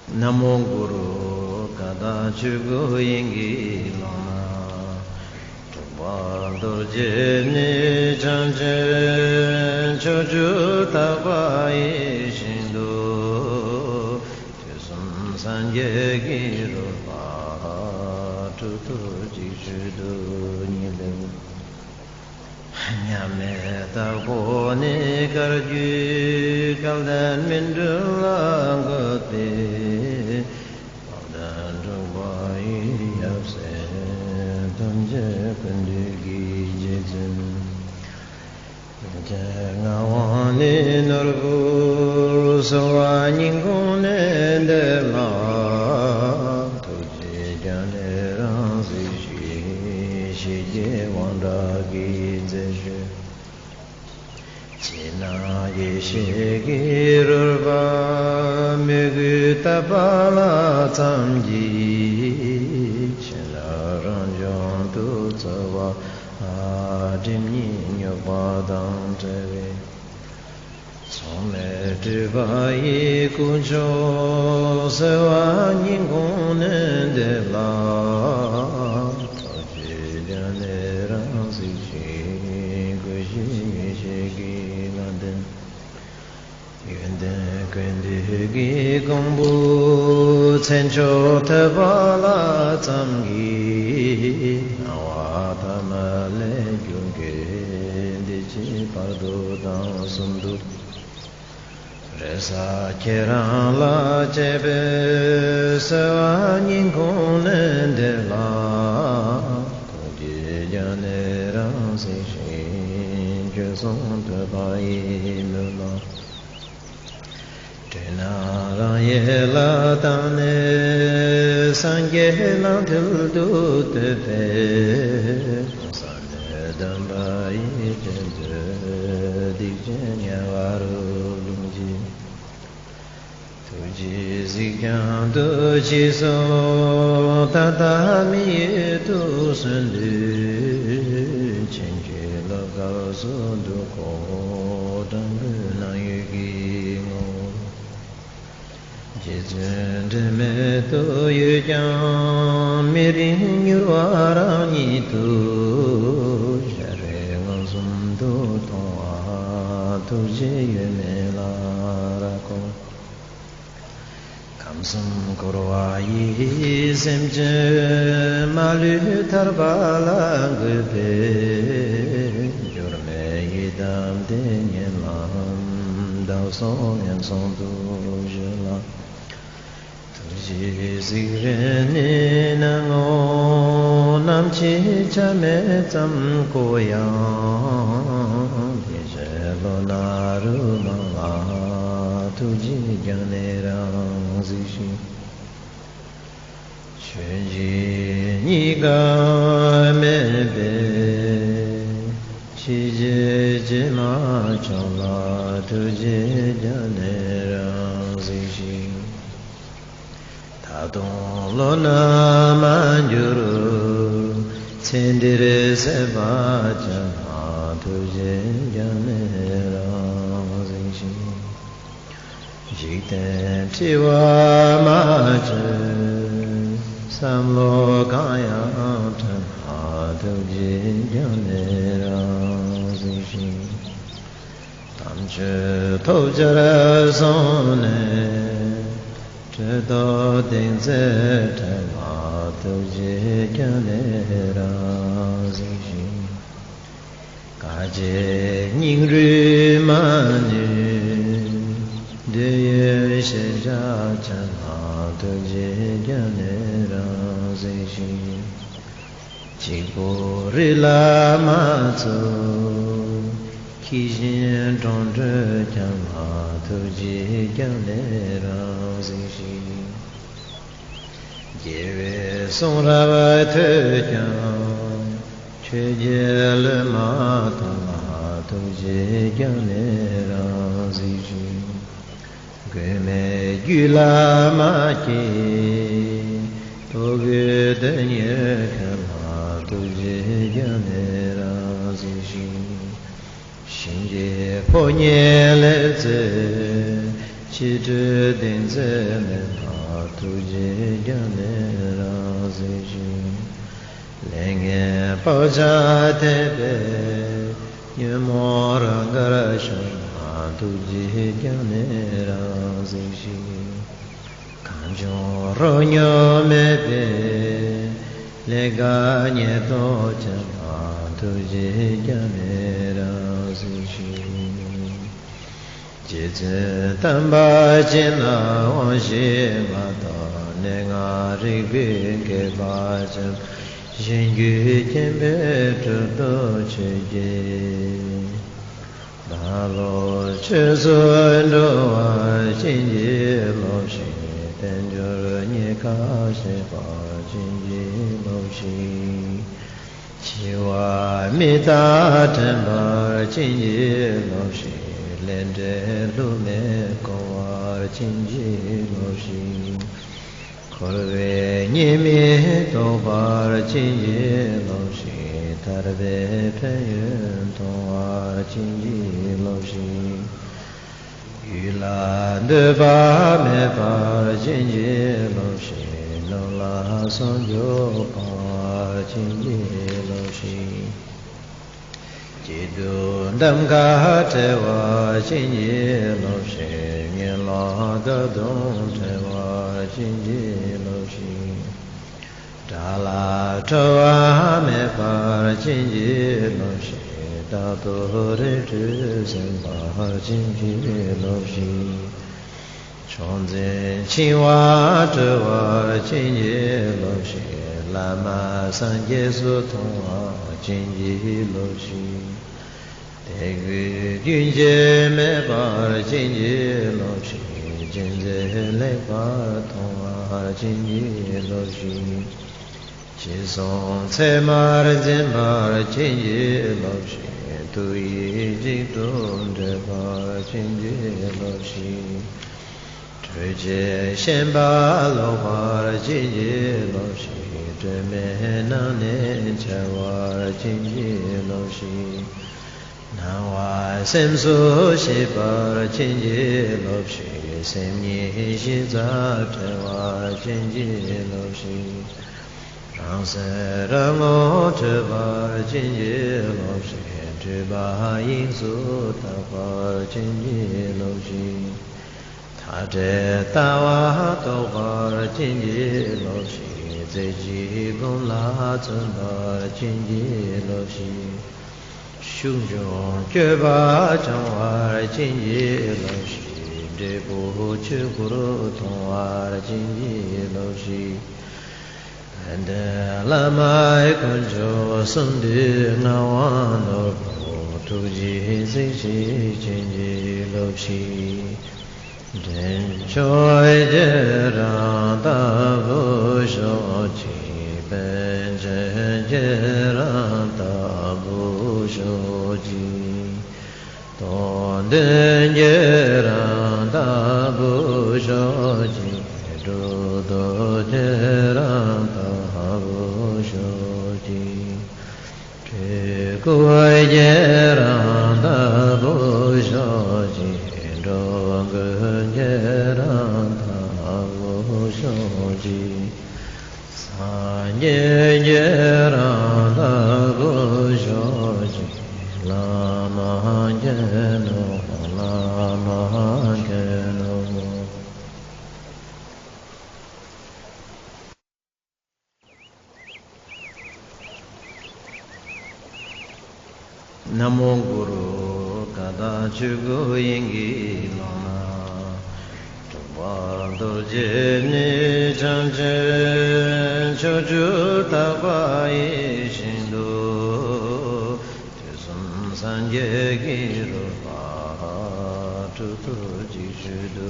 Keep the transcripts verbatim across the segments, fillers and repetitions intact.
ན་མོ་གུ་རུ། ཀ་དག་ཆོས་སྐུ་དབྱིངས་ཀྱི་ཀློང་ན། གྲུབ་པ་རྡོ་རྗེ་ནས་བྱུང་ཞིང་། ཕྱོགས་བཅུ་དག་པ་ཡིད་བཞིན་དུ། དུས་གསུམ་སངས་རྒྱས་ཀྱི་རོལ་པ། སྤྲུལ་པ་གཅིག་བྱོན་དུས་ཉིད་ལས། མཉམ་མེད་དྭགས་པོ་ནས་བསྐལ་བརྒྱའི་སྐལ་ལྡན་སྨིན་གྲོལ་ལ་འགོད་པའི། དཔལ་ལྡན་འབྲུག་པ་ཡི་ཡབ་སྲས། ཐམས་ཅད་ཀུན་འདུས་ཀྱི་རྗེ་བཙུན། ཀུན་མཁྱེན་ངག་དབང་ནས་ནོར་བུ་གསོལ་བ་སྙིང་ཁོང་ནས་འདེབས་ལ། ཐུགས་རྗེས་ཀྱང་ནི་རང་གཟིགས་ཤིག། ཞི་རྒྱས་དབང་དྲག་གིས་མཛད་ཞུས། ཕྱི་ནང་ཡེ་ཤེས་ཀྱི་རོལ་པ། མོས་གུས་དད་པ་ལ་ཙམ་གྱིས། བྱིན་རླབས་རང་བྱུང་དུ་སྩོལ་བ། སྒྲིབ་གཉིས་སྙོགས་པ་དང་བྲལ་བའི། མཚུངས་མེད་སྤྲུལ་པ་ཡི་སྐུ་མཆོག། གསོལ་བ་སྙིང་ཁོང་ནས་འདེབས་ལ། ཐུགས་རྗེས་ཀྱང་ནི་རང་གཟིགས་ཤིག། སྐུ་བཞི་ཡེ་ཤེས་ཀྱི་ལྷ་ལྡན། ཡོན་ཏན་ཀུན་འདུས་ཀྱི་ཀོང་བུ། མཚན་མཆོག་ཐོས་པ་ལ་ཙམ་གྱིས། སྣང་བ་ཐ་མལ་ལས་རྒྱུད་བསྐྱེད། འདི་ཕྱི་བར་དོ་དང་གསུམ་དུ། རེ་ས་ཁྱེད་རང་ལ་བཅས་པའི། གསོལ་བ་སྙིང་ཁོང་ནས་འདེབས་ལ། ཐུགས་རྗེས་ཀྱང་ནི་རང་གཟིགས་ཤིག། བཅུ་གསུམ་ཐོས་པ་ཡི་མུན་ལམ། སྤྲིན་ནག་རང་ཡལ་ལ་བཏང་ནས། སངས་རྒྱས་ནང་མཐིལ་དུ་གཏོད་པའི། བསམ་གཏན་བདེན་པ་ཡི་སྤྱོད་མཛོད། སྡིག་ཅན་དམྱལ་བ་རུ་ལྷུང་བྱེད། ཐུགས་རྗེས་གཟིགས་ཀྱང་འདུ་བྱེད་སོགས། ད་ལྟ་མི་ཡུལ་དུ་སོན་དུས། ཕྱིན་ཅི་ལོག་སྐབས་སུ་འདུག་གོ། སྤྲང་པོའི་སྣང་ཡུལ་གྱི་ངོ་བོ། རྗེ་བཙུན་དྲི་མེད་དུ་ཡོད་ཀྱང་། མི་རིང་མྱུར་བ་རང་ཉིད་དུ། ཤ་རུས་མངོན་སུམ་དུ་མཐོང་བ། ཐུགས་རྗེ་ཡོད་མེད་ལ་རག་གོ། ཁམས་གསུམ་འཁོར་བ་ཡི་སེམས་ཅན། མ་ལུས་ཐར་པ་ལ་འགོད་པའི། འགྱུར་མེད་ཡི་དམ་དེ་ཉིད་ལ། བདག་སོགས་ངན་སོང་དུ་གཞོལ་ལ། ཐུགས་རྗེས་གཟིགས་རན་ནས་སྣང་ངོ་། ནམ་འཆི་ཆ་མེད་ཙམ་གོ་ཡང་། དེ་ཕྱིར་བློ་སྣ་རུ་མང་ལ། ཐུགས་རྗེས་ཀྱང་ནི་རང་གཟིགས་ཤིག། ཆོས་འཇིག་གཉིས་ཀ་མེད་པའི། ཕྱི་རྒྱལ་ཕྱི་མ་མཆོག་ལ། ཐུགས་རྗེས་ཀྱང་ནི་རང་གཟིགས་ཤིག། ད་དུང་བློ་སྣ་མ་འགྱུར། ཚེ་འདིར་སྲེད་པ་ཅན་ལ། ཐུགས་རྗེས་ཀྱང་ནི་རང་གཟིགས་ཤིག། འཇིག་རྟེན་འཁྲི་བ་མ་བྱེད། བསམ་བློ་གང་ཡང་དྲན་ན། ཐུགས་རྗེས་ཀྱང་ནི་རང་གཟིགས་ཤིག། དམ་ཆོས་ཐོབ་བྱར་སོང་ནས། གྲོལ་ཐོབ་གདེང་ཚད་བྲལ་ན། ཐུགས་རྗེས་ཀྱང་ནི་རང་གཟིགས་ཤིག། དཀའ་སྤྱད་སྙིང་རུས་མ་ནུས། འདོད་ཡོན་ཤེས་བྱ་ཅན་ལ། ཐུགས་རྗེས་ཀྱང་ནི་རང་གཟིགས་ཤིག། གཅིག་པུ་རི་ལ་མ་ཚུགས། ཁྱི་བཞིན་གྲོང་ཁྲོད་ཀྱང་ལ། ཐུགས་རྗེས་ཀྱང་ནི་རང་གཟིགས་ཤིག། རྒྱལ་བའི་གསུང་རབ་ཐོས་ཀྱང་། ཆོས་བརྒྱད་བློས་མ་བཏང་ལ། ཐུགས་རྗེས་ཀྱང་ནི་རང་གཟིགས་ཤིག། མགོན་མེད་རྒྱུད་ལ་མ་སྐྱེས། ཐོབ་དགོས་དོན་ཡོད་མཁན་ལ། ཐུགས་རྗེས་ཀྱང་ནི་རང་གཟིགས་ཤིག། གཤིན་རྗེའི་ཕོ་ཉས་ལས་བཙས། ཕྱི་དྲོའི་གདེང་ཚད་མེད་ན། ཐུགས་རྗེས་བརྒྱན་ནས་རང་གཟིགས་ཤིག། ལས་ངན་བག་ཆགས་ཐེབས་པས་ཉོན་མོངས་རང་དགར་བྱུང་ན། ཐུགས་རྗེས་བརྒྱན་ནས་རང་གཟིགས་ཤིག། གང་བྱུང་རོ་སྙོམས་མེད་པའི་ལས་དགའ་ཉེས་ལྟུང་བྱས་ན། ཐུགས་རྗེས་བརྒྱན་ནས་རང་གཟིགས་ཤིག། རྗེ་བཙུན་དམ་པ་ཅན་ལ་དབང་ཞུས་མ་ཐག། གནས་ལྔ་རིག་པའི་བསྐལ་པ་འཁྱམས། གཞན་རྒྱུད་སྐྱེ་འཕེལ་དྲུག་ཏུ་ཆོས་བརྒྱད། བདག་སློབ་ཆོས་སུ་འགྲོ་བར་བྱིན་གྱིས་རློབས་ཤིག། དལ་འབྱོར་རྙེད་དཀའ་སྤྱད་པར་བྱིན་གྱིས་རློབས་ཤིག། འཆི་བ་མི་རྟག་དྲན་པར་བྱིན་གྱིས་རློབས་ཤིག། ལས་འབྲས་བསླུ་མེད་སྐོང་བར་བྱིན་གྱིས་རློབས་ཤིག། འཁོར་བའི་ཉེས་དམིགས་རྟོགས་པར་བྱིན་གྱིས་རློབས་ཤིག། ཐར་པའི་ཕན་ཡོན་མཐོང་བར་བྱིན་གྱིས་རློབས་ཤིག། ཡུལ་ལ་འདོད་པ་མེད་པར་བྱིན་གྱིས་རློབས་ཤིག། ནོར་ལ་སྲུང་སྐྱོབ་སྤང་བར་བྱིན་གྱིས་རློབས་ཤིག། སྐྱིད་སྡུག་གདམ་ཁ་བྲལ་བར་བྱིན་གྱིས་རློབས་ཤིག། ངན་སློང་དགྲ་གདོང་བྲལ་བར་བྱིན་གྱིས་རློབས་ཤིག། དགྲ་ལ་ཁྲོ་བ་མེད་པར་བྱིན་གྱིས་རློབས་ཤིག། རྟག་ཏུ་རིགས་དྲུག་སེམས་དཔའ་བྱིན་གྱིས་རློབས་ཤིག། ཕྱོགས་འཛིན་འཆིང་བ་གྲོལ་བར་བྱིན་གྱིས་རློབས་ཤིག། བླ་མ་སངས་རྒྱས་སུ་མཐོང་བར་བྱིན་གྱིས་རློབས་ཤིག། དད་གུས་རྒྱུན་ཆད་མེད་པར་བྱིན་གྱིས་རློབས་ཤིག། ཅི་མཛད་ལེགས་པར་མཐོང་བར་བྱིན་གྱིས་རློབས་ཤིག། ཅི་གསུང་ཚད་མར་འཛིན་པར་བྱིན་གྱིས་རློབས་ཤིག། ཐུགས་ཡིད་གཅིག་ཏུ་འདྲེས་པར་བྱིན་གྱིས་རློབས་ཤིག། གྲོལ་བྱེད་ཤན་པ་ལོག་པར་བྱིན་གྱིས་རློབས་ཤིག། སྒྲོན་མེ་ནང་ནས་འཆར་བར་བྱིན་གྱིས་རློབས་ཤིག། སྣང་བ་སེམས་སུ་ཤེས་པར་བྱིན་གྱིས་རློབས་ཤིག། སེམས་ཉིད་གཞི་རྩ་བྲལ་བར་བྱིན་གྱིས་རློབས་ཤིག། རང་སེམས་རང་ངོ་འཕྲོད་པར་བྱིན་གྱིས་རློབས་ཤིག། འཁྲུལ་པ་དབྱིངས་སུ་དག་པར་བྱིན་གྱིས་རློབས་ཤིག། མཐའ་བྲལ་ལྟ་བ་རྟོགས་པར་བྱིན་གྱིས་རློབས་ཤིག། རྩེ་གཅིག་སྒོམ་ལ་བརྩོན་པར་བྱིན་གྱིས་རློབས་ཤིག། ཤུགས་འབྱུང་སྤྱོད་པ་སྦྱང་བར་བྱིན་གྱིས་རློབས་ཤིག། འབྲས་བུ་ཆོས་སྐུར་མཐོང་བར་བྱིན་གྱིས་རློབས་ཤིག། དཔལ་ལྡན་བླ་མ་དཀོན་མཆོག་གསུམ་འདུས་ངག་དབང་ནོར་བུ་ཐུགས་རྗེས་གཟིགས་ཤིག། བྱིན་གྱིས་རློབས་ཤིག། འདྲེན་མཆོག་ཁྱེད་རང་ལྟ་བུ་ཤོག་ཅིག། པཎ་ཆེན་ཁྱེད་རང་ལྟ་བུ་ཤོག་ཅིག། རྟོགས་ལྡན་ཁྱེད་རང་ལྟ་བུ་ཤོག་ཅིག། སྒྲོ་འདོགས་ཁྱེད་རང་ལྟ་བུ་ཤོག་ཅིག། སྤྲུལ་སྐུ་ཁྱེད་རང་ལྟ་བུ་ཤོག་ཅིག། འགྲོ་མགོན་ཁྱེད་རང་ལྟ་བུ་ཤོག་ཅིག། སངས་རྒྱས་ཁྱེད་རང་ལྟ་བུ་ཤོག་ཅིག། བླ་མ་མཁྱེན་ནོ། བླ་མ་མཁྱེན་ནོ། ན་མོ་གུ་རུ། ཀ་དག་ཆོས་སྐུ་དབྱིངས་ཀྱི་ཀློང་ན། སྤྲུལ་པ་རྡོ་རྗེ་ནས་བྱུང་ཞིང་། ཕྱོགས་བཅུ་དག་པ་ཡིད་བཞིན་དུ། དུས་གསུམ་སངས་རྒྱས་ཀྱི་རོལ་པ། སྤྲུལ་སྐུ་གཅིག་བརྗོད་རྡོ་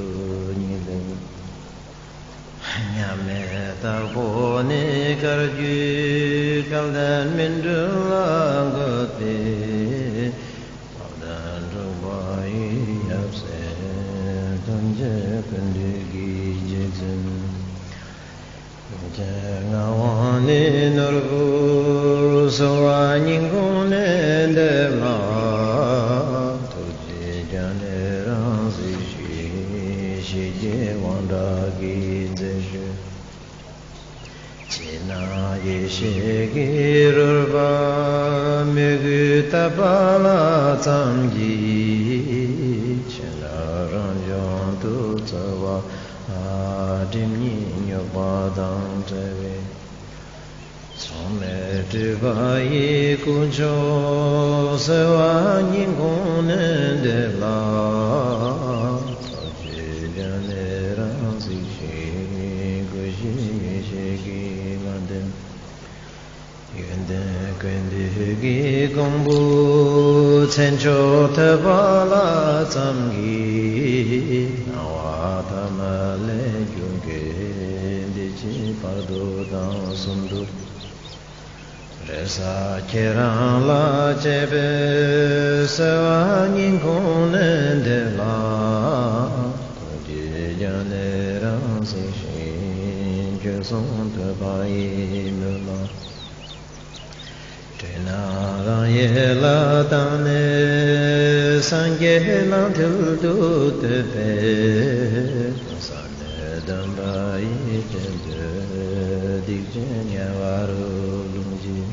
རྗེ་གླིང་། མཉམ་མེད་དྭགས་པོ་ནས་བཀའ་བརྒྱུད། སྐལ་ལྡན་སྨིན་གྲོལ་ལ་འགོད་པའི། དཔལ་ལྡན་འབྲུག་པ་ཡི་ཡབ་སྲས། ཐམས་ཅད་ཀུན་འདུས་ཀྱི་རྗེ་བཙུན། ཀུན་མཁྱེན་ངག་དབང་ནས་ནོར་བུ། གསོལ་བ་སྙིང་ཁོང་ནས་འདེབས་ལ། ཐུགས་རྗེས་བརྒྱན་ནས་རང་གཟིགས་ཤིག། ཞི་རྒྱས་དབང་ དགྲ་བགེགས་མཛད་ཞུ། ཕྱི་ནང་ཡེ་ཤེས་ཀྱི་རོལ་པ་མོས་གུས་དད་པ་ལ་ཙམ་གྱིས། ཕྱི་ནང་རང་བྱུང་ཐུགས་བརྩེ་བ་སྒྲིབ་གཉིས་སྙོགས་པ་དང་བྲལ་བའི། མཚུངས་མེད་སྤྲུལ་པ་ཡི་སྐུ་མཆོག་གསལ་བ་སྙིང་ཁོང་ནས་འདེབས་ལ། ཐུགས་རྗེས་བརྒྱན་ནས་རང་གཟིགས་ཤིག། སྐུ་བཞི་ཡེ་ཤེས་ཀྱི་ལྷ་ལྡན། ཡོན་ཏན་ཀུན་འདུས་ཀྱི་གོང་བུ་མཚན་མཆོག་ཐོད་པ་ལ་ཙམ་གྱིས། སྣང་བ་ཐ་མ་ལས་རྒྱུད་ཀྱི་འདི་ཕྱི་བར་དོ་དང་གསུམ་དུ། རེ་ས་ཁྱེད་རང་ལ་བཅས་པའི་གསལ་བ་སྙིང་ཁོང་ནས་འདེབས་ལ། ཐུགས་རྗེས་བརྒྱན་ནས་རང་གཟིགས་ཤིག། བཅུ་གསུམ་ཐོད་པ་ཡི་མུ་ལ། སྤྲིན་ནག་རང་ཡལ་ལ་བཏང་ནས། སངས་རྒྱས་ལ་མཐིལ་དུ་གཏུགས་པའི། བསམ་གཏན་སྡོམ་པ་ཡི་སྤྱན་དུ། སྡིག་ཅན་དམྱལ་བ་རུ་ལྷུང་བྱེད།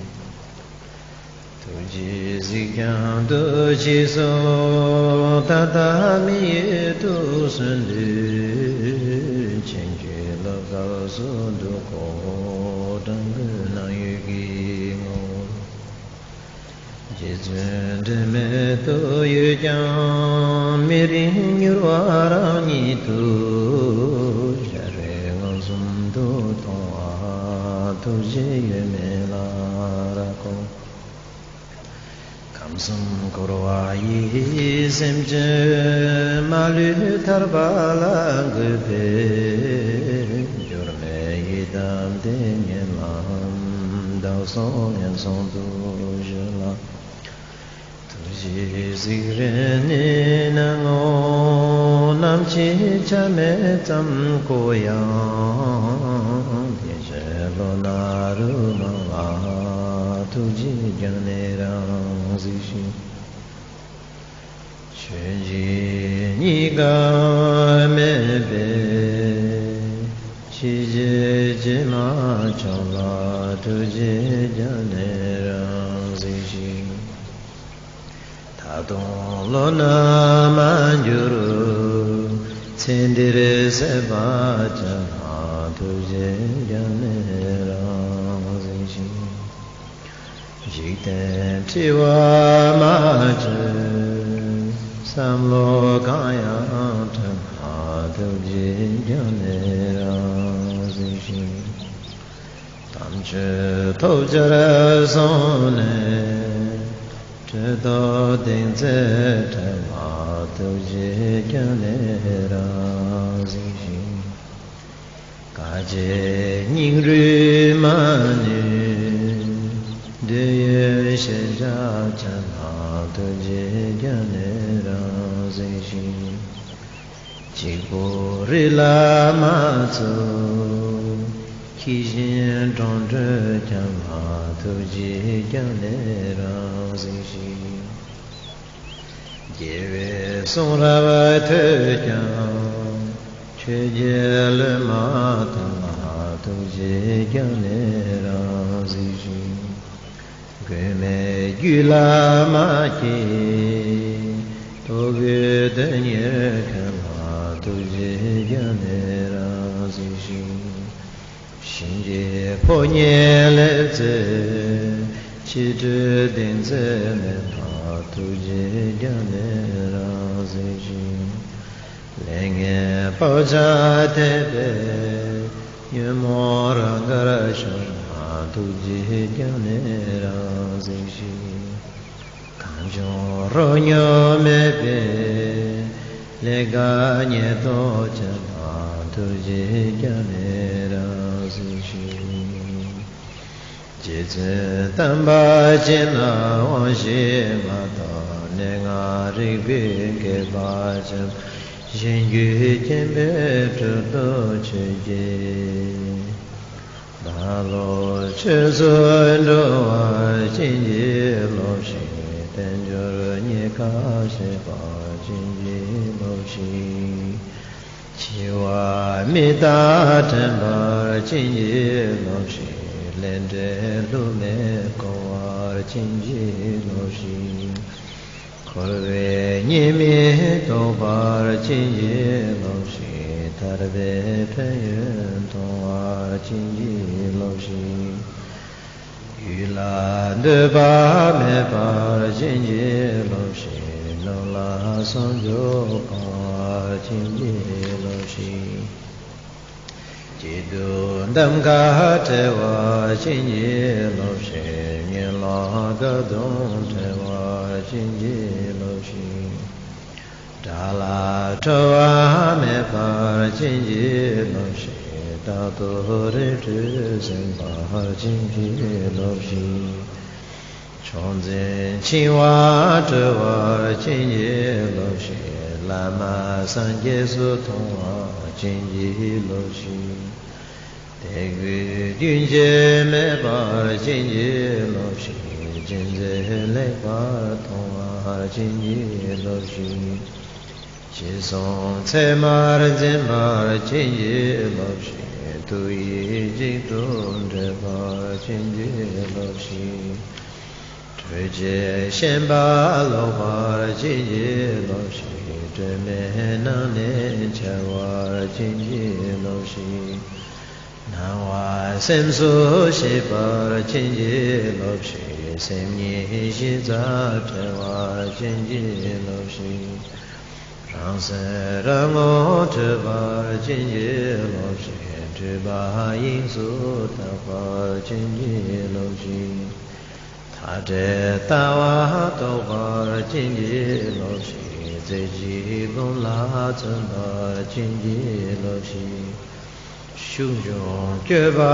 ཐུགས་རྗེས་གཟིགས་ཀྱང་འདུ་བྱེད་སོགས། ད་ལྟ་མི་ཡུལ་དུ་སོན་དུས། ཆོས་ཀྱི་བློ་སྐབས་སུ་འདུག་གོ། དྲང་པོའི་སྣང་ཡུལ་གྱི་ངོ་བོ། རྗེ་བཙུན་དྲི་མེད་དུ་ཡོད་ཀྱང་། མི་རིང་མྱུར་བ་རང་ཉིད་དུ། ཤ་རུས་མངོན་སུམ་དུ་མཐོང་བ། ཐུགས་རྗེ་ཡོད་མེད་ལ་རག་གོ། ཁམས་གསུམ་འཁོར་བ་ཡི་སེམས་ཅན། མ་ལུས་ཐར་པ་ལ་འགོད་པའི། འགྱུར་མེད་ཡི་དམ་དེ་ཉིད་ལ། བདག་སོགས་ངན་སོང་དུ་གཞོལ་ལ། ཐུགས་རྗེས་གཟིགས་རན་ནས་སྣང་ངོ་ནམ་ཕྱེད་ཆ་མེད་ཙམ་བཀོད་ཡང་། དེ་ཕྱིར་བློ་སྣ་རུ་མང་ལ། ཐུགས་རྗེས་བརྒྱན་ནས་རང་གཟིགས་ཤིག། ཆོས་འཇིག་གཉིས་ཀ་མེད་པའི། ཕྱི་ཕྱིར་ཕྱི་མ་མཆོག་ལ། ཐུགས་རྗེས་བརྒྱན་ནས་རང་གཟིགས་ཤིག། ད་དུང་བློ་སྣ་མ་འགྱུར། ཚེ་འདིར་སྲེད་པ་ཅན་ལ། ཐུགས་རྗེས་བརྒྱན་ནས་རང་གཟིགས་ཤིག། འཇིག་རྟེན་འཁྲི་བ་མ་བྱེད། བསམ་བློ་གང་ཡང་དྲན་ན། ཐུགས་རྗེས་བརྒྱན་ནས་རང་གཟིགས་ཤིག། དམ་ཆོས་ཐོབ་བྱར་སོང་ནས། གྲོལ་ཐོབ་གཏིང་མཛད་དྲན་ན། ཐུགས་རྗེས་བརྒྱན་ནས་རང་གཟིགས་ཤིག། དཀའ་སྤྱད་སྙིང་རུས་མ་ནུས། འདོད་ཡོན་ཤེས་བྱ་ཅན་ལ། ཐུགས་རྗེས་བརྒྱན་ནས་རང་གཟིགས་ཤིག། གཅིག་པུ་རི་ལ་མ་ཚུགས། ཁྱི་བཞིན་གྲོང་ཁྲོད་ཀྱང་ལ། ཐུགས་རྗེས་བརྒྱན་ནས་རང་གཟིགས་ཤིག། རྒྱལ་བའི་གསུང་རབ་ཐོས་ཀྱང་། ཆོས་བརྒྱད་བློས་མ་བཏང་ལ། ཐུགས་རྗེས་བརྒྱན་ནས་རང་གཟིགས་ཤིག། མགོན་མེད་རྒྱུད་ལ་མ་སྐྱེས། ལྟོ་གོས་དོན་གཉེར་མཁན་ལ། ཐུགས་རྗེས་བརྒྱན་ནས་རང་གཟིགས་ཤིག། གཤིན་རྗེའི་ཕོ་ཉས་ལས་བཙལ། ཕྱི་དྲོད་གཏིང་མཛད་མེད་ལ། ཐུགས་རྗེས་བརྒྱན་ནས་རང་གཟིགས་ཤིག། ལས་ངན་བག་ཆགས་ཐེབས་པས། ཉོན་མོངས་རང་དགར་ཤོར་ན། ཐུགས་རྗེས་བརྒྱན་ནས་རང་གཟིགས་ཤིག། གང་བྱུང་རོ་སྙོམས་མེད་པའི། ལས་དགའ་ཉེས་རྟོག་ཅན་ལ། ཐུགས་རྗེས་བརྒྱན་ནས་རང་གཟིགས་ཤིག། རྗེ་བཙུན་དམ་པ་ཅན་ལ། དབང་ཤེས་མ་དག་གནས་ལྔ་རིག་པའི་བསྐལ་པ་འཁྱམས། གཞན་རྒྱུད་སྐྱེ་འཕེལ་དྲུག་ཏུ་ཆོས་བརྒྱད། བདག་སློབ་ཆོས་སུ་འགྲོ་བ་ཅན་གྱིས་སློབས་ཤིག། དལ་འབྱོར་རྙེད་དཀའ་སྤྱད་པ་ཅན་གྱིས་སློབས་ཤིག། འཆི་བ་མི་རྟག་དྲན་པར་བྱིན་གྱིས་རློབས་ཤིག། ལས་འབྲས་བསླུ་མེད་སྐོང་བར་བྱིན་གྱིས་རློབས་ཤིག། འཁོར་བའི་ཉེས་དམིགས་རྟོགས་པར་བྱིན་གྱིས་རློབས་ཤིག། ཐར་པའི་ཕན་ཡོན་མཐོང་བར་བྱིན་གྱིས་རློབས་ཤིག། ཡུལ་ལ་འདོད་པ་མེད་པར་བྱིན་གྱིས་རློབས་ཤིག། ནོར་ལ་སངས་རྒྱས་འཕང་བར་བྱིན་གྱིས་རློབས་ཤིག། སྐྱིད་སྡུག་གདམ་ཀ་བྲལ་བར་བྱིན་གྱིས་རློབས་ཤིག། ངན་ལྷག་དགྲ་གདོང་བྲལ་བར་བྱིན་གྱིས་རློབས་ཤིག། དགྲ་ལ་ཁྲོ་བ་མེད་པར་བྱིན་གྱིས་རློབས་ཤིག། རྟག་ཏུ་རིགས་དྲུག་ཟིན་པར་བྱིན་གྱིས་རློབས་ཤིག། ཕྱོགས་འཛིན་འཆིང་བ་གྲོལ་བར་བྱིན་གྱིས་རློབས་ཤིག། བླ་མ་སངས་རྒྱས་སུ་མཐོང་བར་བྱིན་གྱིས་རློབས་ཤིག། དད་གུས་རྒྱུན་ཆད་མེད་པར་བྱིན་གྱིས་རློབས་ཤིག། ཅི་མཛད་ལེགས་པར་མཐོང་བར་བྱིན་གྱིས་རློབས་ཤིག། ཅི་གསུང་ཚད་མར་འཛིན་པར་བྱིན་གྱིས་རློབས་ཤིག། ཐུགས་ཡིད་གཅིག་ཏུ་འདྲེས་པར་བྱིན་གྱིས་རློབས་ཤིག། གྲོལ་བྱེད་ཤན་པ་ལོག་པར་བྱིན་གྱིས་རློབས་ཤིག། སྒྲོན་མེ་ནང་ནས་འཆར་བར་བྱིན་གྱིས་རློབས་ཤིག། སྣང་བ་སེམས་སུ་ཤེས་པར་བྱིན་གྱིས་རློབས་ཤིག། སེམས་ཉིད་གཞི་རྩ་བྲལ་བར་བྱིན་གྱིས་རློབས་ཤིག། རང་སེམས་རང་ངོ་འཕྲོད་པར་བྱིན་གྱིས་རློབས་ཤིག། འཁྲུལ་པ་དབྱིངས་སུ་དག་པར་བྱིན་གྱིས་རློབས་ཤིག། མཐའ་བྲལ་ལྟ་བ་རྟོགས་པར་བྱིན་གྱིས་རློབས་ཤིག། རྩེ་གཅིག་སྒོམ་ལ་བརྩོན་པར་བྱིན་གྱིས་རློབས་ཤིག། ཤུགས་འབྱུང་སྤྱོད་པ་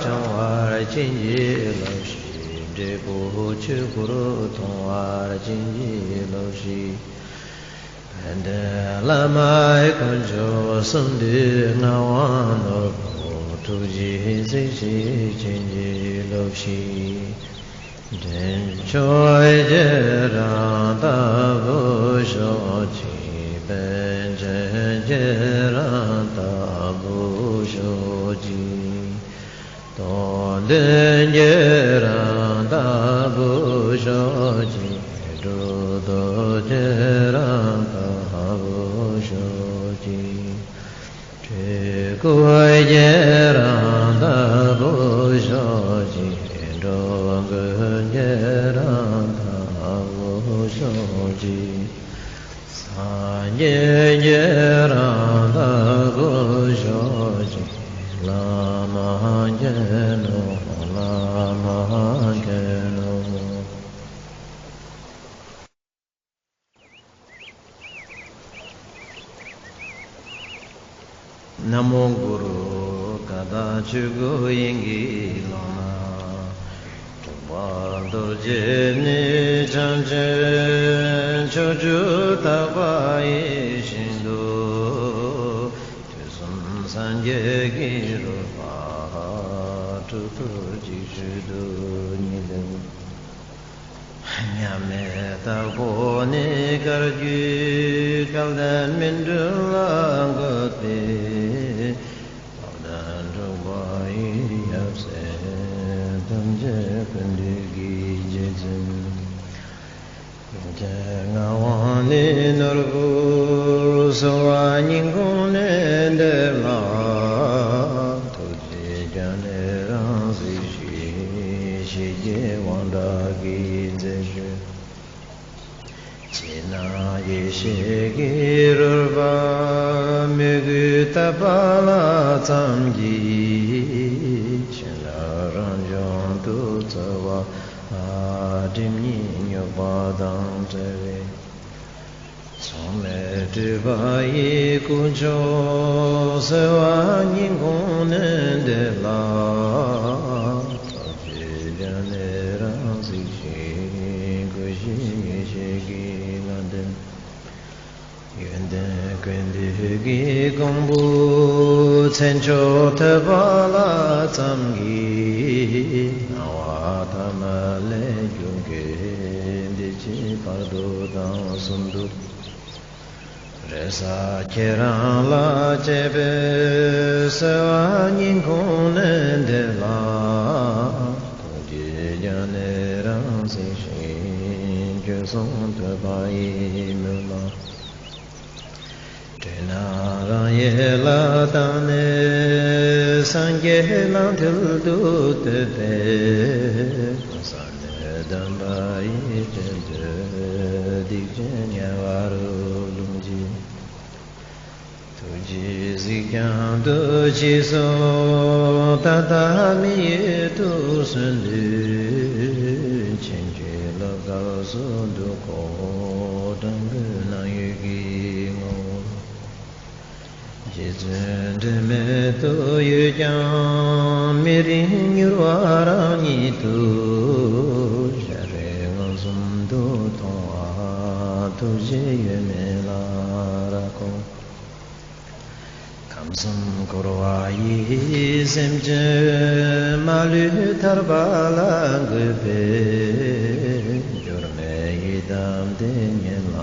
སྦྱང་བར་བྱིན་གྱིས་རློབས་ཤིག། འབྲས་བུ་ཆོས་སྐུར་མཐོང་བར་བྱིན་གྱིས་རློབས་ཤིག། དཔལ་ལྡན་བླ་མ་དཀོན་མཆོག་གསུམ་འདུས་ངག་དབང་ནོར་བུ་ཐུགས་རྗེའི་གཟིགས་ཤིག་བྱིན་གྱིས་རློབས་ཤིག། འདྲེན་མཆོག་ཁྱེད་རང་ལྟ་བུ་ཤོག་ཅིག། པཎ་ཆེན་ཁྱེད་རང་ལྟ་བུ་ཤོག་ཅིག། རྟོགས་ལྡན་ཁྱེད་རང་ལྟ་བུ་ཤོག་ཅིག། གྲུབ་ཐོབ་ཁྱེད་རང་ལྟ་བུ་ཤོག་ཅིག། སྤྲུལ་སྐུ་ཁྱེད་རང་ལྟ་བུ་ཤོག་ཅིག། འགྲོ་མགོན་ཁྱེད་རང་ལྟ་བུ་ཤོག་ཅིག། སངས་རྒྱས་ཁྱེད་རང་ལྟ་བུ་ཤོག་ཅིག། བླ་མ་མཁྱེན་ནོ། བླ་མ་མཁྱེན་ནོ། ན་མོ་གུ་རུ། བཀའ་དང་ཆོས་སྐུ་དབྱིངས་ཀྱི་ཀློང་ན། གྲུབ་པ་རྡོ་རྗེ་ནས་བྱུང་བའི་ཕྱོགས་བཅུ་དག་པ་ཡི་ཞིང་དུ། དུས་གསུམ་སངས་རྒྱས་ཀྱི་རོལ་པ། གྲུབ་ཐོབ་གཅིག་བརྗོད་རྡོ་རྗེ་གདན། མཉམ་མེད་དྭགས་པོ་ནས་བཀའ་བརྒྱུད་སྐལ་ལྡན་སྨིན་གྲོལ་ལ་འགོད་པའི། དཔལ་ལྡན་འབྲུག་པ་ཡི་ཡབ་སྲས་ཐམས་ཅད་ཀུན་འདུས་ཀྱི་རྗེ་བཙུན། ཀུན་མཁྱེན་ངག་དབང་ནས་ནོར་བུ་གསོལ་བ་སྙིང་ཁོང་ནས་འདེབས་ལ། ཐུགས་རྗེ་རྒྱ་ནས་རང་གཟིགས་ཤིག། ཞི་རྒྱས་དབང་དྲག་གིས་མཛད་བརྗོད། ཕྱི་ནང་ཡེ་ཤེས་ཀྱི་རོལ་པ། མོས་གུས་དད་པ་ལ་ཙམ་གྱིས། བྱིན་རླབས་རང་བྱུང་ཐུགས་བརྩེ་བ། སྒྲིབ་གཉིས་སྙོགས་པ་དང་བྲལ་བའི། མཚུངས་མེད་སྤྲུལ་པ་ཡི་སྐུ་མཆོག་གསོལ་བ་སྙིང་ཁོང་ནས་འདེབས་ལ། ཐུགས་རྗེ་རྒྱ་ནས་རང་གཟིགས་ཤིག། སྐུ་བཞི་ཡེ་ཤེས་ཀྱི་ལྔ་ལྡན། ཡོན་ཏན་ཀུན་འདུས་ཀྱི་གོང་བུ། མཚན་མཆོག་ཐོས་པ་ལ་ཙམ་གྱིས། སྣང་བ་ཐ་མལ་ལས་རྒྱུད་བསྐྱེད། འདི་ཕྱི་བར་དོ་དང་གསུམ་དུ། རེ་ས་ཁྱེད་རང་ལ་བཅས་པའི་གསོལ་བ་སྙིང་ཁོང་ནས་འདེབས་ལ། ཐུགས་རྗེས་ཀྱང་ནི་རང་གཟིགས་ཤིང་། སྐྱོན་སོང་ཐོས་པ་ཡི་མུན་ལ། བྲོས་ན་རང་ཡལ་ལ་བཏང་ནས། སངས་རྒྱས་ལ་མཐིལ་དུ་གཏུགས་པའི། བསམ་ནས་གདམས་པ་ཡི་སྤྱན་ཐོས། སྡིག་ཅན་དམྱལ་བ་རུ་ལྷུང་གྱིས། ཐུགས་རྗེས་གཟིགས་ཀྱང་འདུ་བྱེད་སོགས། ད་ལྟ་མི་ཡུལ་དུ་སོན་དུས། མཁྱེན་བརྒྱུད་ལོ་སྐབས་སུ་འདུག་གོ། དྲང་པོའི་སྣང་ཡུལ་གྱི་ངོ་བོ། རྗེ་བཙུན་དྲི་མེད་དུ་ཡོད་ཀྱང་། མི་རིང་མྱུར་བ་རང་ཉིད་དུ། ཤ་རུས་མངོན་སུམ་དུ་མཐོང་བ། ཐུགས་རྗེ་ཡོད་མེད་ལ་ར་གོ། ཁམས་གསུམ་འཁོར་བ་ཡི་སེམས་ཅན་མ་ལུས་ཐར་པ་ལ་འགོད་པའི། འགྱུར་མེད་ཡི་དམ་དེ་ཉིད་ལ།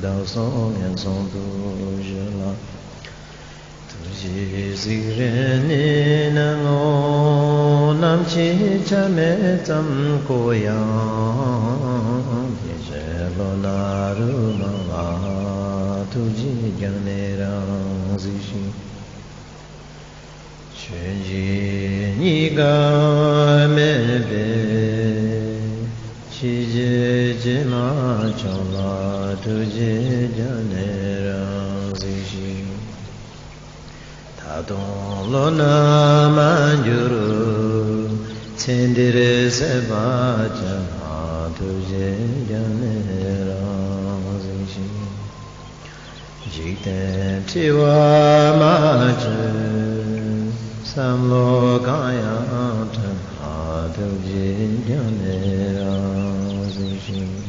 བདག་སོགས་ངན་སོང་དུ་གཞོལ་ལ། ཐུགས་རྗེས་གཟིགས་རན་ནས་ནི་ངོ་། ནམ་འཆི་ཆ་མེད་ཙམ་གོ་ཡང་། དེ་ཕྱིར་བློ་སྣ་རུ་མང་ལ། ཐུགས་རྗེས་ཀྱང་ནི་རང་གཟིགས་ཤིང་། ཆོས་འཇིག་གཉིས་ཀ་མེད་པའི། ཕྱི་རྒྱལ་ཅན་མ་བྱུང་ལ། ཐུགས་རྗེས་ཀྱང་ནི་རང་གཟིགས་ཤིང་། ད་དུང་བློ་སྣ་མ་འགྱུར། ཚེ་འདིར་སྲེད་པ་ཅན་ལ། ཐུགས་རྗེས་ཀྱང་ནི་རང་གཟིགས་ཤིང་། འཇིག་རྟེན་འཁྲི་བ་མ་བྱེད། བསམ་བློ་གང་ཡང་དྲན་ལ། ཐུགས་རྗེས་ཀྱང་ནི་རང་གཟིགས་ཤིང་།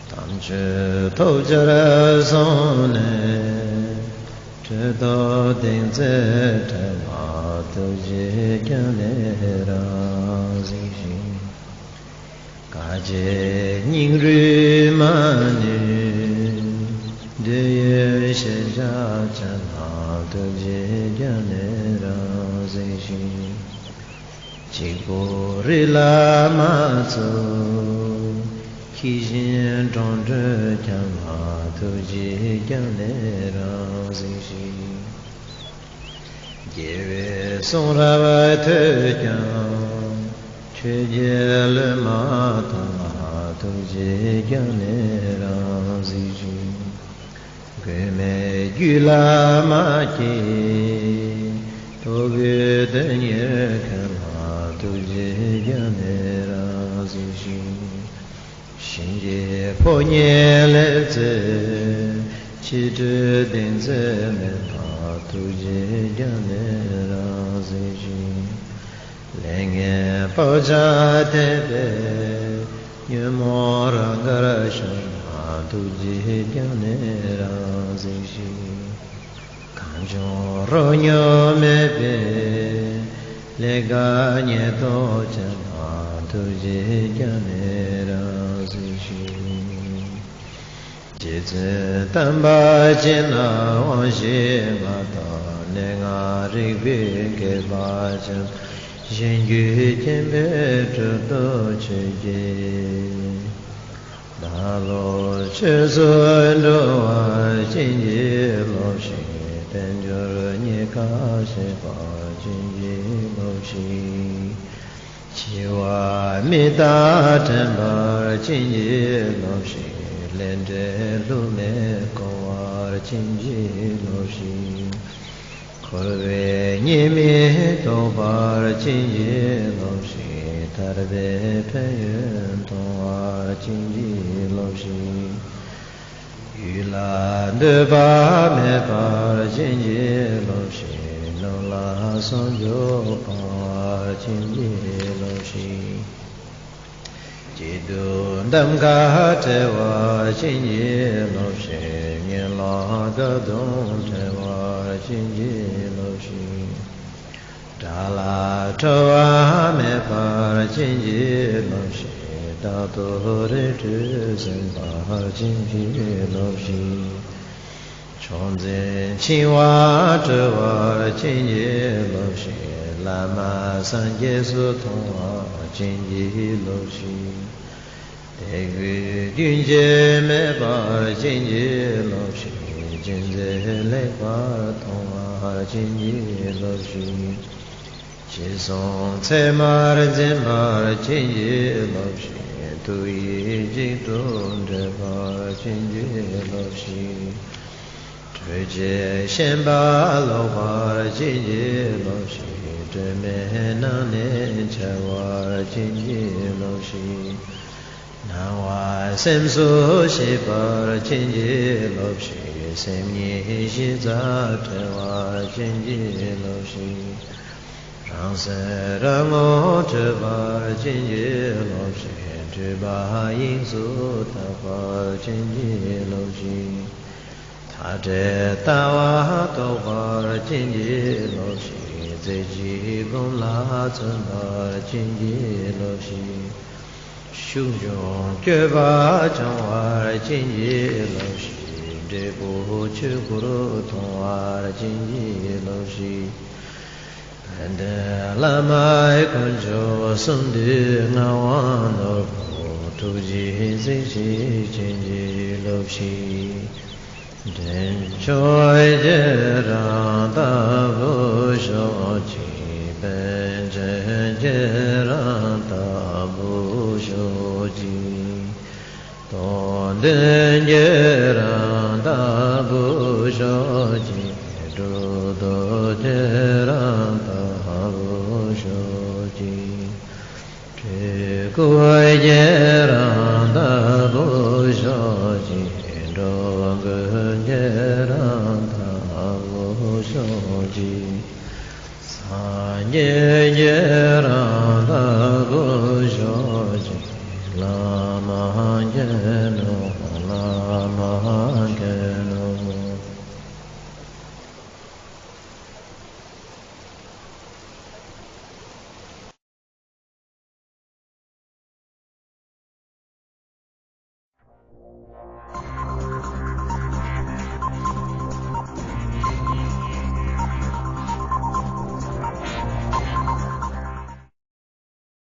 དམ་ཆོས་ཐོབ་བྱར་སོང་ནས། གྲོལ་ཐོབ་གདེང་ཚད་བྲལ་བ། ཐུགས་རྗེས་ཀྱང་ནི་རང་གཟིགས་ཤིང་། དཀའ་སྤྱད་སྙིང་རུས་མ་ནུས། འདོད་ཡོན་ཤེས་བྱ་ཅན་ལ། ཐུགས་རྗེས་ཀྱང་ནི་རང་གཟིགས་ཤིང་། གཅིག་པུ་རི་ལ་མ་ཚུགས། ཁྱི་བཞིན་གྲོང་ཁྲོད་ཀྱང་ལ། ཐུགས་རྗེས་ཀྱང་ནི་རང་གཟིགས་ཤིང་། རྒྱལ་བའི་གསུང་རབ་ཐོས་ཀྱང་། ཆོས་བརྒྱད་བློས་མ་བཏང་ལ། ཐུགས་རྗེས་ཀྱང་ནི་རང་གཟིགས་ཤིང་། དགོས་མེད་རྒྱུད་ལ་མ་སྐྱེས། ལྟོ་གོས་དོན་གཉེར་མཁན་ལ། ཐུགས་རྗེས་ཀྱང་ནི་རང་གཟིགས་ཤིང་། གཤིན་རྗེའི་ཕོ་ཉས་སླེབས་ཚེ། ཕྱི་དྲོའི་གདེང་ཚོད་མེད་ལ། ཐུགས་རྗེས་ཀྱང་ནི་རང་གཟིགས་ཤིང་། ལས་ངན་བག་ཆགས་ཐེབས་པས། ཉོན་མོངས་རང་དགར་ཤོར་ན། ཐུགས་རྗེས་ཀྱང་ནི་རང་གཟིགས་ཤིང་། གང་བྱུང་རོ་སྙོམས་མེད་པའི། ལས་དགའ་ཉེས་རྟོག་ཅན་ལ། ཐུགས་རྗེས་ཀྱང་ནི་རང་གཟིགས་ཤིང་། རྗེ་བཙུན་དམ་པ་ཅན་ལ། དབང་ཞེས་མ་བཏགས་གནས་ལྔ་རིག་པའི་སྐལ་པ་ཅན། གཞན་རྒྱུད་མཁྱེན་པའི་སྤྲུལ་སྟོབས་ཆོས་ཀྱི། ནང་ལོགས་ཆོས་སུ་འགྲོ་བར་བྱིན་གྱིས་རློབས་ཤིང་། དལ་འབྱོར་རྙེད་དཀའ་སྤྱད་པར་བྱིན་གྱིས་རློབས་ཤིང་། འཆི་བ་མི་རྟག་དྲན་པར་བྱིན་གྱིས་རློབས་ཤིང་། ལས་འབྲས་བསླུ་མེད་སྐོང་བར་བྱིན་གྱིས་རློབས་ཤིང་། འཁོར་བའི་ཉེས་དམིགས་རྟོགས་པར་བྱིན་གྱིས་རློབས་ཤིང་། ཐར་པའི་ཕན་ཡོན་མཐོང་བར་བྱིན་གྱིས་རློབས་ཤིང་། ཡུལ་ལ་འདོད་པ་མེད་པར་བྱིན་གྱིས་རློབས་ཤིང་། ནོར་ལ་སོགས་འབྱོར་སྤང་བར་བྱིན་གྱིས་རློབས་ཤིང་། སྐྱིད་སྡུག་གདམ་ཀ་བྲལ་བར་བྱིན་གྱིས་རློབས་ཤིང་། ངན་ལྷག་དགྲ་གདོན་བྲལ་བར་བྱིན་གྱིས་རློབས་ཤིང་། དགྲ་ལ་ཁྲོ་བ་མེད་པར་བྱིན་གྱིས་རློབས་ཤིང་། རྟག་ཏུ་རིགས་དྲུག་ཟིན་པར་བྱིན་གྱིས་རློབས་ཤིག། ཕྱོགས་འཛིན་འཆིང་བ་གྲོལ་བར་བྱིན་གྱིས་རློབས་ཤིག། བླ་མ་སངས་རྒྱས་སུ་མཐོང་བར་བྱིན་གྱིས་རློབས་ཤིག། དད་གུས་རྒྱུན་ཆད་མེད་པར་བྱིན་གྱིས་རློབས་ཤིག། ཅི་མཛད་ལེགས་པར་མཐོང་བར་བྱིན་གྱིས་རློབས་ཤིག། ཅི་གསུང་ཚད་མར་འཛིན་པར་བྱིན་གྱིས་རློབས་ཤིག། ཐུགས་ཡིད་གཅིག་ཏུ་འདྲེས་པར་བྱིན་གྱིས་རློབས་ཤིག། གྲོལ་བྱེད་ཤན་པ་ལོག་པར་བྱིན་གྱིས་རློབས་ཤིག། སྒྲོན་མེ་ནང་ནས་འཆར་བར་བྱིན་གྱིས་རློབས་ཤིག། སྣང་བ་སེམས་སུ་ཤེས་པར་བྱིན་གྱིས་རློབས་ཤིག། སེམས་ཉིད་གཞི་རྩ་བྲལ་བར་བྱིན་གྱིས་རློབས་ཤིག། རང་སེམས་རང་ངོ་འཕྲོད་པར་བྱིན་གྱིས་རློབས་ཤིག། འཁྲུལ་པ་དབྱིངས་སུ་དག་པར་བྱིན་གྱིས་རློབས་ཤིག། མཐའ་བྲལ་ལྟ་བ་རྟོགས་པར་བྱིན་གྱིས་རློབས་ཤིག། རྩེ་གཅིག་སྒོམ་ལ་བརྩོན་པར་བྱིན་གྱིས་རློབས་ཤིག། ཤུགས་འབྱུང་སྤྱོད་པ་སྦྱང་བར་བྱིན་གྱིས་རློབས་ཤིག། འབྲས་བུ་ཆོས་སྐུར་མཐོང་བར་བྱིན་གྱིས་རློབས་ཤིག། དཔལ་ལྡན་བླ་མ་དཀོན་མཆོག་གསུམ་འདུས་ངག་དབང་ནོར་བུ་ཐུགས་རྗེས་གཟིགས་ཤིག། བྱིན་གྱིས་རློབས་ཤིག། འདྲེན་མཆོག་ཁྱེད་རང་ལྟ་བུ་ཤོག་ཅིག། པཎ་ཆེན་ཁྱེད་རང་ལྟ་བུ་ཤོག་ཅིག། རྟོགས་ལྡན་ཁྱེད་རང་ལྟ་བུ་ཤོག་ཅིག། གྲུབ་ཐོབ་ཁྱེད་རང་ལྟ་བུ་ཤོག་ཅིག། སྤྲུལ་སྐུ་ཁྱེད་རང་ལྟ་བུ་ཤོག་ཅིག། འགྲོ་མགོན་ཁྱེད་རང་ལྟ་བུ་ཤོག་ཅིག། སངས་རྒྱས་ཁྱེད་རང་ལྟ་བུ་ཤོག་ཅིག། ལམ་